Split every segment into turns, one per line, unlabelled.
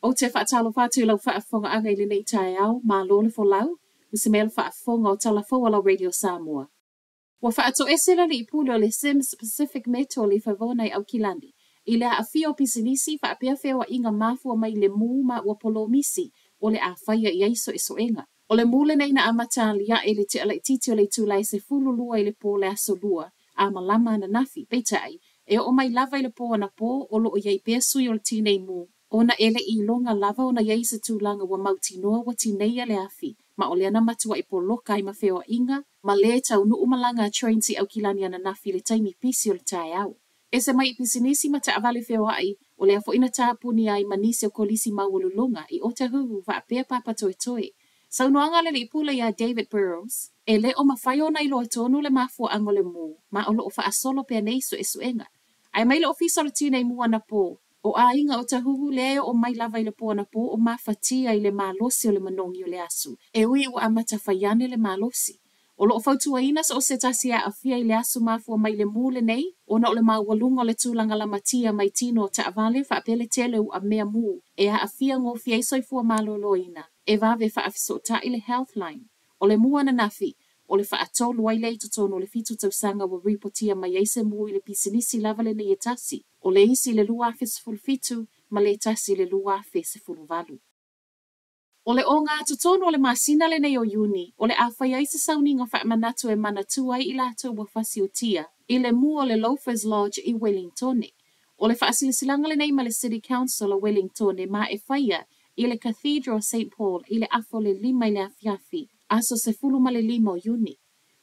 Ou te faatalofa atu i lau faafofogaaga i lenei taeao, malo le folau, ua se mea le faafofoga o Tala Fou a lau Radio Samoa. Ua faatoese le alii pule o le Sims Pacific Metal i Favona i Aukilani, i le aafia o pisinisi faapea feoaiga mafua mai i le mū ma ua polomisi o le a faia i ai suesuega. O le mū lenei na amata aliae i le tea laitiiti o le itula e 12 i le po o le aso Lua a malama ananafi, peitai, e oo mai lava i le po anapo o lo o i ai pea sui o le tinei mu, ona e le i iloga lava ona i ai se tulaga ua mautinoa ua tineia le afi, ma o lea na matuai poloka ai ma feoaiga ma lē taunuu malaga a Trains i Aukilani ananafi i le taimi pisi o le taeao. Ese mai i pisinisi ma taavale feoai, o lea foi na tapunia ai ma nisi o kolisi maualuluga i Otahuhu faapea Papatoetoe. Saunoaga a le Alii Pule iā David Burrows, E le o mafai ona iloa tonu le mafuaaga o le mū, ma o lo o faasolo pea nei suesuega. Ae mai le Ofisa o le Tinei Mu anapo, o aiga Otahuhu lea e oo mai lava i le po anapo o mafatia i le malosi o le manogi o le asu, e ui ua amata fai ane le malosi. O lo o fautuaina so o se tasi e aafia i le asu mafua mai i le mū lenei, ona o le maualuga o le tulaga lamatia mai tino o taavale faapea le tele o uamea mū e aafia gofie ai soifua maloloina, e vave faafesootai le Healthline. O le mū ananafi, o le faatolu ai lea i totonu o le fitu tausaga ua ripotia mai ai se mū i le pisinisi lava lenei e tasi, o le isi i le 2017 ma le tasi i le 2018. O le ogatotonu o le masina lenei o Iuni, o le a fai ai se sauniga faamanatu e manatua ai i latou ua fasiotia i le mū o le Loafers Lodge i Welingtone. O le faasilasilaga lenei ma le City Council o Welingtone ma e faia i le Cathedral o Saint Paul i le afa o le 5 i le afiafi, aso 15 o Iuni.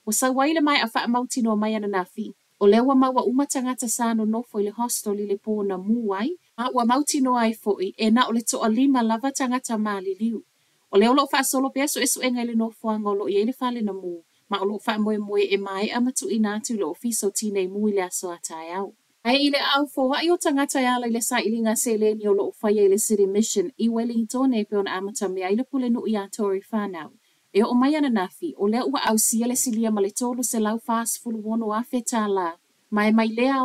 Ua sau ai le maea faamautinoa mai ananafi, o lea ua maua uma tagata sa nonofo i le hostel i le po na mū ai, ma ua mautinoa ai foi e na o le toalima lava tagata maliliu. O lea o lo o faasolo pea suesuega i le nofoaga o lo o i ai le fale na mū, ma o lo o faamoemoe e maea ma tuuina atu i le Ofisa o Tinei Mu i le aso a taeao. Ae i le aau foai o tagata e ala i le sailiga seleni o lo o faia i le City Mission i Welingtone e pei ona amatamea ai le Pulenuu iā Tory Whanau, e oo mai ananafi, o lea ua ausia le silia ma le $346,000, ma e mai lea